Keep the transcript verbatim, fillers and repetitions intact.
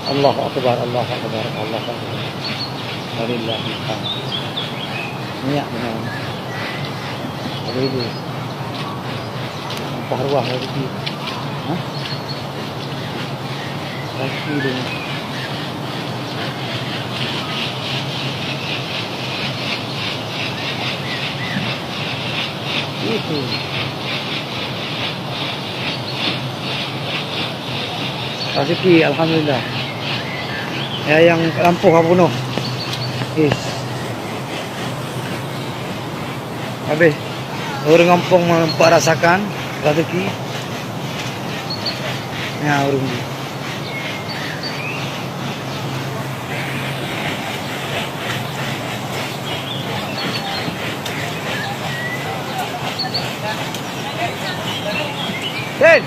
Allahu Akbar, Allahu Akbar, Allahu Akbar. Walillahil hamd. Minyak beuna. Aduh, ibu. Nampak ruah lagi. Hah? Lagi dia. Itu. Rezeki, alhamdulillah. Ya, nyang lampôh ka peunoh. Is. Habéh. Ureueng gampông meupat rasakan rezeki. Ya, ureueng. Din.